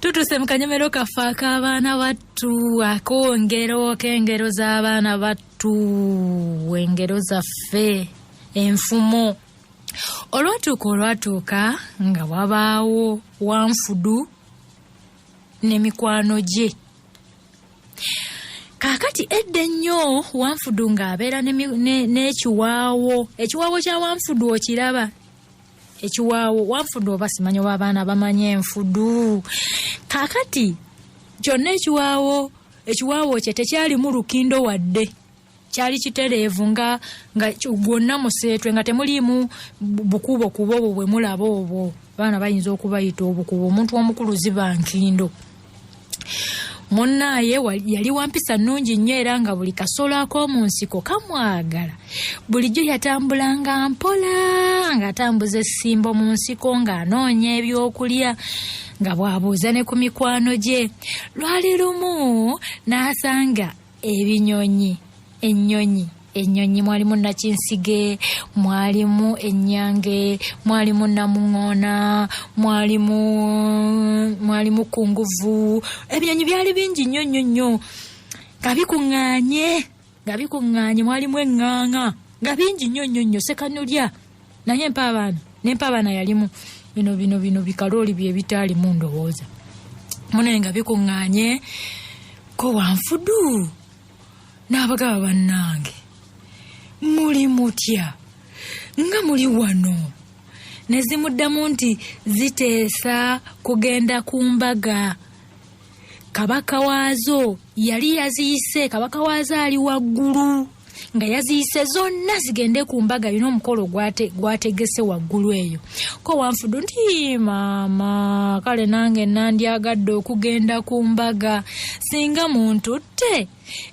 Tutuuse mu kanyomero kaffe ak'abaana battu, akongero k'engero z'abaana battu, engero zaffe, enfumo. Olwatuuka olwatuuka nga wabaawo Wanfudu ne mikwano gye. Kaakati edda ennyo Wanfudu ng'abeera n'ekiwaawo. Ekiwaawo kya Wanfudu okiraba? Ekiwaawo Wanfudu oba simanyi oba abaana bamanyi enfudu. Kaakati kyonna ekiwaawo, ekiwaawo kye tekyalimu lukindo wadde, kyali kitereevu nga gwonna museetwe, nga temuliimu bukubo kubo obwo bwe mulaba obwo. Abaana bayinza okubayita obukubo, omuntu omukulu ziba nkindo. Munnaaye yali wampisa nnungi nnyo, era nga buli kasolo ak'omu nsiko kamwagala. Bulijjo yatambulanga mpola ng'atambuza essimbo mu nsiko ng'anoonya ebyokulya, nga bw'abuuza ne ku mikwano gye. Lwali lumu n'asanga ebinyonyi, ennyonyi, ennyonyi mwalimu nakinsige, mwalimu ennyange, mwalimu namuŋoona, mwalimu kunguvu. Ebinyonyi byali bingi nnyo nnyo nnyo nga bikuŋŋaanye, nga bikuŋŋaanye. Mwalimu eŋŋaŋa nga bingi nnyo nnyo nnyo. Sekanulya naye mpa abaana, nempa abaana yalimu. Bino bino bino bikalooli bye bitaalimu ndowooza munaye, nga bikuŋŋaanye ko Wanfudu n'abagaba, "Bannange, muli mutya nga muli wano?" Ne zimuddamu nti ziteesa kugenda ku mbaga. Kabaka waazo yali yaziyise, kabaka waazo ali waggulu, nga yaziyise zonna zigende ku mbaga yina omukolo gwategese waggulu eyo. Ko Wanfudu nti, "Maama, kale nange nandyagadde okugenda ku mbaga singa muntutte."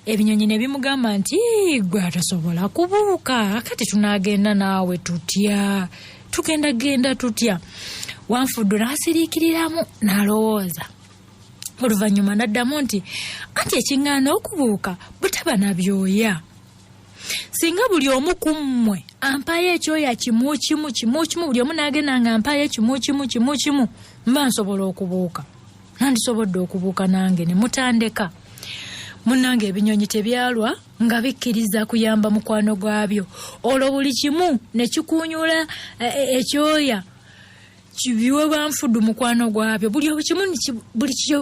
Ebinyonyi ne bimugamba nti, "Gwe atasobola kubuuka, kati tunaagenda naawe tutya? Tugenda genda tutya?" Wanfudu n'asiriikiriramu n'alowooza. Oluvannyuma n'addamu nti, "Anti ekiŋŋaana okubuuka butaba na byoya. Singa buli omu ku mmwe ampaayo ekyoya kimu kimu kimu kimu, buli omu n'agenda nga ampaayo kimu kimu kimu kimu, mba nsobola okubuuka, nandisobodde okubuuka nange ne mutandeka." Munnange, ebinyonyi tebyalwa nga bikkiriza kuyamba mukwano gwabyo. Olwo buli kimu ne kikuunyula ekyoya kibiwe Wanfudu mukwano gwabyo. Buli kimu,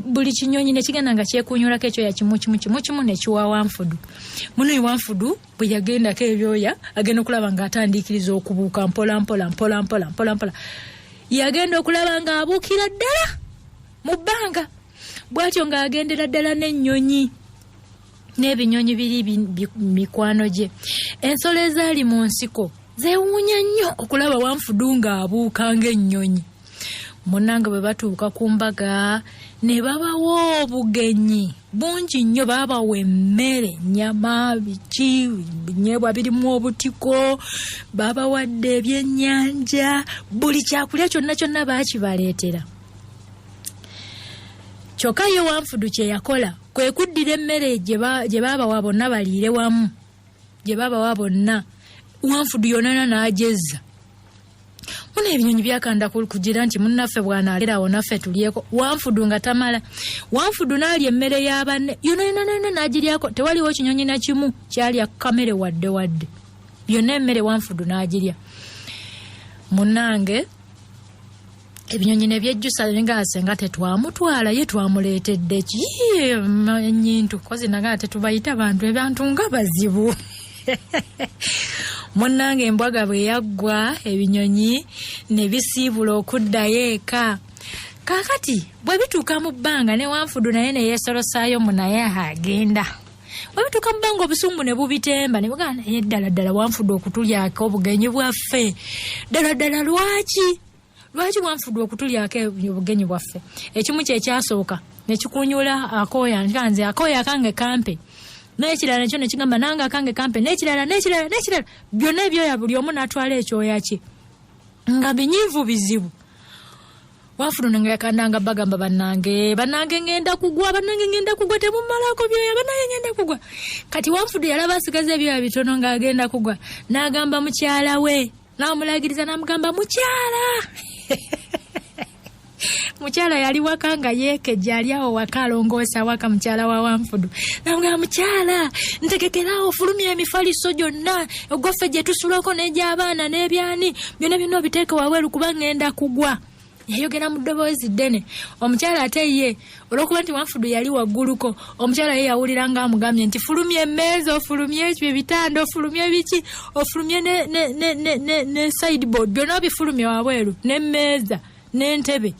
buli kinyonyi ne kigenda nga kyekunyulako ekyoya kimu kimu kimu kimu ne kiwa Wanfudu. Muno Wanfudu bwe yagendako ebyoya, agenda okulaba ng'atandiikiriza okubuuka mpola mpola mpola mpola mpola mpola. Yagenda okulaba ng'abuukira ddala mu bbanga bw'atyo, ng'agendera ddala n'ennyonyi n'ebinyonyi biri mikwano gye. Ensolo ezaali mu nsiko zeewuunya nnyo okulaba Wanfudu ng'abuuka ng'ennyonyi. Munnange, bwe batuuka ku mbaga ne babawa obugenyi bungi nnyo. Babawa emmere, nyama, biki, binyeebwa birimu obutiko, babawadde ebyennyanja, buli kyakulya kyonna kyonna baakibaleetera. Kyokka ye Wanfudu kye yakola kwe kuddira emmere gye baabawa bonna baliire wamu, gye babawa bonna, Wanfudu yonana n'agyezza. Muna ebinyonyi byakanda kugira nti munnaffe bw'anaalerawo naffe tulyeko. Wanfudu nga tamala. Wanfudu n'alya emmere y'abanne yonna yonna yonna n'agiryako. Tewaliwo kinyonyi na kimu kyalya kamere wadde wadde. Yonna emmere Wanfudu n'agirya. Munnange, ebinyonyi ne byejjusa nga senga tetwamutwala, ye twamuleetedde ki enyintu kozi naga tetubayita bantu, ebyantu nga bazibu. Munnange, embwaga bwe yaggwa, ebinyonyi ne bisiibula okuddayo eka. Kaakati bwe bituuka mu bbanga ne Wanfudu naye ne yeesolosaayo mu naye agenda. Bwe bituuka mu bbanga, obusungu ne bubitemba ne bugamba, "Naye ddala ddala Wanfudu okutulyako obugenyi bwaffe, ddala ddala lwaki, lwaki Wanfudu okutulyako obugenyi bwaffe?" Ekimu kyekyasooka nekikunyula akooya nkanze, "Akooya akange kampe." N'ekirala nakyo nekigamba, "Nange akange kampe." N'ekirala, n'ekirala, n'ekirala, byonna ebyoya buli omu n'atwala ekyoya kye nga binyiivu bizibu. Wanfudu nga yakandanga bagamba, "Bannange, bannange, ngenda kugwa, bannange, ngenda kugwa, temumalako byoya, bannange, ngenda kugwa." Kati Wanfudu yalaba asigaza ebyoya bitono ng'agenda kugwa, n'agamba mukyala we, n'amulagiriza, n'amugamba, "Mukyala, Mukyala yali waka nga yeekejja, ali awo waka alongoosa waka, mukyala wa Wanfudu namugamba, "Mukyala, ntegekerawo, ofulumya emifaliso gyonna ogwaffe gye tusulako n'egy'abaana n'ebyani byonna byonna, obiteeke wabweru kuba ŋŋenda kugwa." Yayogera mu ddoboozi ddene. Omukyala ate ye olwokuba nti Wanfudu yali wagguluko, omukyala ye yawulira nga amugambye nti, "Fulumya emmeeza, ofulumye ekyo ebitanda, ofulumye biki, ofulumye ne sideboard, byonna obifulumye wabweru, n'emmeeza n'entebe."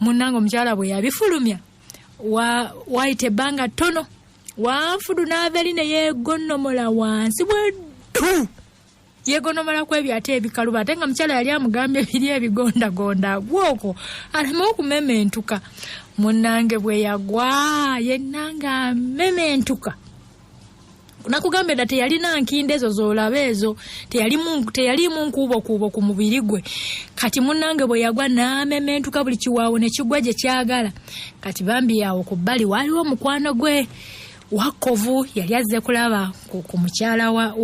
Munnange, omukyala bwe yabifulumya, wayita ebbanga ttono, Wanfudu n'ava eri ne yeegonnomola wansi bweddu, yegonomala ku ebyo ate ebikaluba, ate nga mukyala yali amugambye biri ebigondagonda gwokwo aleme okumementuka. Munnange, bwe yagwa yenna nga amementuka. Nakugambye dda, teyalina nkinda ezo zolaba ezo, teyalimu nkuubokuubo ku mubiri gwe. Kati munnange, bwe yagwa n'amementuka, buli kiwaawo ne kigwa gye kyagala. Kati bambi, awo ku bbali waaliwo omukwano gwe Wakovu, yali azze kulaba ku mukyala wa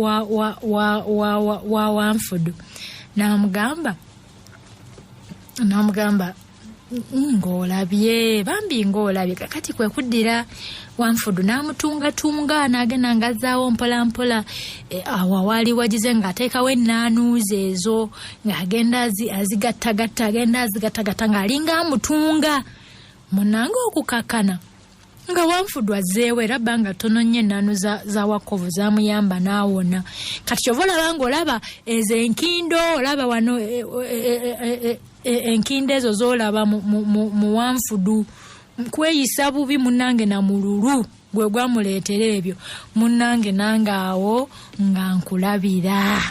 Wanfudu, n'amugamba, "Ng'olabye bambi, ng'olabye." Kakati kwe kuddira Wanfudu n'amutungatunga, n'agenda ng'azzaawo mpolampola awo awaali wagize, ng'ateekawo ennaanuuzi ezo, ng'agenda azigattagatta, agenda azigattagatta, ng'alinga amutunga. Munange, okukakkana nga Wanfudu azzeewo, era bbanga ttono nnyo ennaanu za Wakovu zamuyamba n'awona. Kati kyova olaba ng'olaba ezo enkindo, olaba wano enkindo ezo z'olaba mu Wanfudu, kweyisa bubi munnange na mululu gwe gwamuleetera ebyo. Munnange, nange awo nga nkulabira.